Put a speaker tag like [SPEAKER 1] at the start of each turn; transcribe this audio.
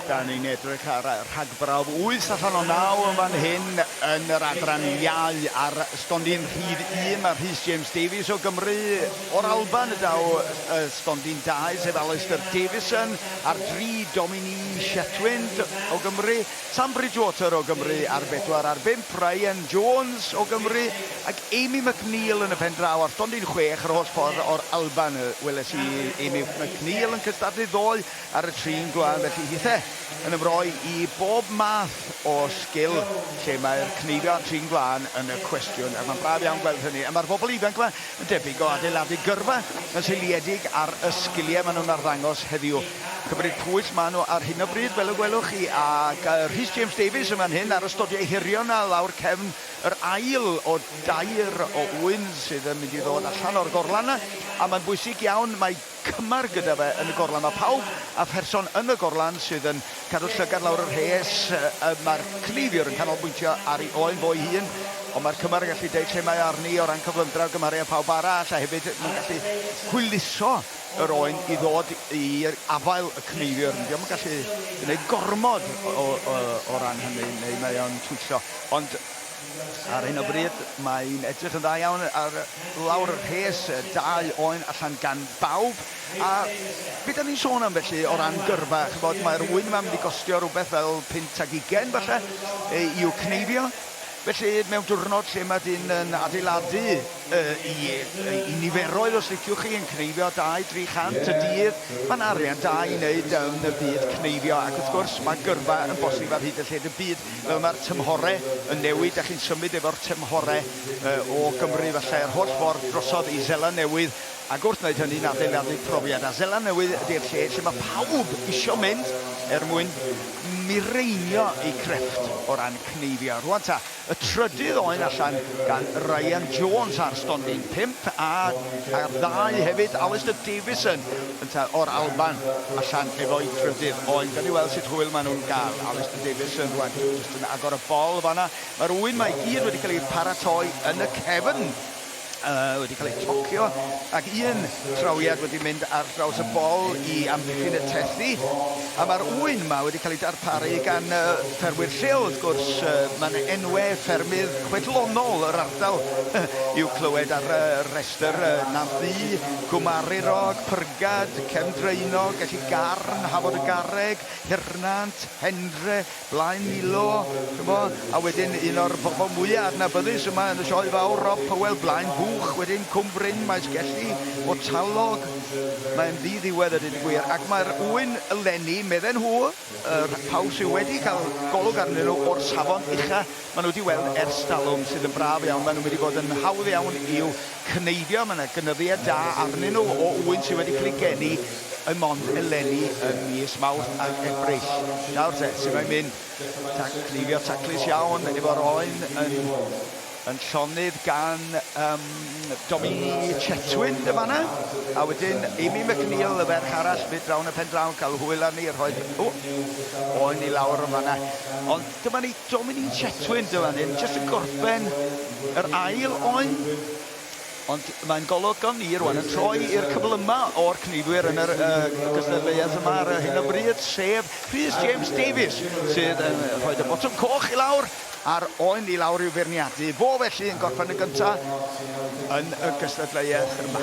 [SPEAKER 1] Da ni'n edrych ar rhagbrawf 8 allan o 9 yn fan hyn yn yr adran iau ar stondin rhif 1. Mae Rhys James Davies o Gymru, o'r Alban y daw stondin 2, sef Alistair Davison, ar 3 Dominique Chetwynd o Gymru, Sam Bridgewater o Gymru ar bedwar, ar bump Ryan Jones o Gymru ac Amy McNeil yn y pen draw ar stondin chwech yr holl ffordd o'r Alban. Weles i Amy McNeil yn cystadlu ddoe ar y trin gwlân, felly hithe yn ymroi i bob math o sgil lle mae'r cneifio a'r trin gwlân yn y cwestiwn, ac mae'n braf iawn gweld hynny. A mae'r bobl ifanc yma yn debyg o adeiladu gyrfa yn seiliedig ar y sgiliau maen nhw'n arddangos heddiw. Cymryd pwyll maen nhw ar hyn o bryd, fel y gwelwch chi, ac Rhys James Davies yn fan hyn ar y stodiau hirion 'na lawr cefn yr ail o dair o ŵyn sydd yn mynd i ddod allan o'r gorlan 'na, a mae'n bwysig iawn, mae cymar gyda fe yn y gorlan, mae pawb a pherson yn y gorlan sydd yn cadw llygad lawr y rhes, mae'r cneifiwr yn canolbwyntio ar ei oen fo'i hun, ond mae'r cymar yn gallu deud lle mae arni o ran cyflymdra o gymharu â phawb arall, a hefyd mae'n gallu hwyluso yr oen i ddod i afael y cneifiwr. Dio'm yn gallu gwneud gormod o, o, o ran hynny, neu mae o'n twyllo. Ond ar hyn o bryd, mae'n edrych yn dda iawn ar lawr y rhes, dau oen allan gan bawb. A be da ni'n sôn am felly o ran gyrfa? Chybod, mae'r ŵyn yma'n mynd i gostio rhywbeth fel punt ag ugain falle i'w cneifio. Felly, mewn diwrnod lle mae dyn yn adeiladu i, i niferoedd, os liciwch chi, yn cneifio 200-300 y dydd, mae'n arian da i wneud yn y byd cneifio. Ac wrth gwrs, mae gyrfa yn bosib ar hyd a lled y byd. Fel mae'r tymhorau yn newid, da chi'n symud efo'r tymhorau o Gymru falle yr holl ffordd drosodd i Seland Newydd, ac wrth wneud hynny'n adeiladu profiad. A Seland Newydd ydy'r lle lle mae pawb isio mynd er mwyn mireinio eu crefft o ran cneifio. Rwan ta, y trydydd oen allan gan Ryan Jones ar stondin 5 a a'r ddau hefyd Alistair Davison ynta o'r Alban allan efo'i drydydd oen. Gawn ni weld sut hwyl maen nhw'n gael. Alistair Davison rwan jyst yn agor y bol fanna. Mae'r ŵyn 'ma i gyd wedi cael eu paratoi yn y cefn. wedi cael eu tocio, ac un trawiad wedi mynd ar draws y bol i amddiffyn y tethi, a mae'r ŵyn 'ma wedi cael ei darparu gan ffermwyr lleol wrth gwrs, mae 'na enwe ffermydd chwedlonol yr ardal i'w clywed ar y rhestr, Nant Ddu, Cwmarirog, Pyrgad, Cefn Draenog, Gelli Garn, Hafod y Garreg, Hirnant, Hendre, Blaen Milo, ch'mo', a wedyn un o'r bobl mwya' adnabyddus yma yn y sioe fawr, Rob Powell, Blaen Fuwch, wedyn Cwm Bryn, Maes Gelli, Botalog, mae'n ddi-ddiwedd a deud y gwir, ac mae'r ŵyn eleni, medden nhw, yr pawb sydd wedi cael golwg arnyn nhw o'r safon ucha' maen nhw wedi weld ers talwm, sydd yn braf iawn, maen nhw'n mynd i fod yn hawdd iawn i'w cneifio, mae 'na gynyddiad da arnyn nhw o ŵyn sydd wedi cael eu geni yn mond eleni ym mis Mawrth ag Ebrill. Nawr te, sut mae'n mynd? Cneifio taclus iawn efo'r oen yn, yn llonydd gan um, Domini Chetwynd yn fanna. A wedyn Amy McNeil, y ferch arall, fydd draw yn y pen draw yn cael hwyl arni, rhoi o, oen i lawr yn fanna. Ond dyma ni Domini Chetwynd yn fan hyn, jyst yn gorffen yr ail oen. Ond mae'n golwg gan ni rwan yn troi i'r cyflyma o'r cneifwyr yn yr gystadleuaeth yma ar hyn o bryd, sef Rhys James Davies, sydd yn rhoi y botwm coch i lawr a'r oen i lawr i'w feirniadu. Fo felly yn gorffen yn gyntaf yn y gystadleuaeth yma.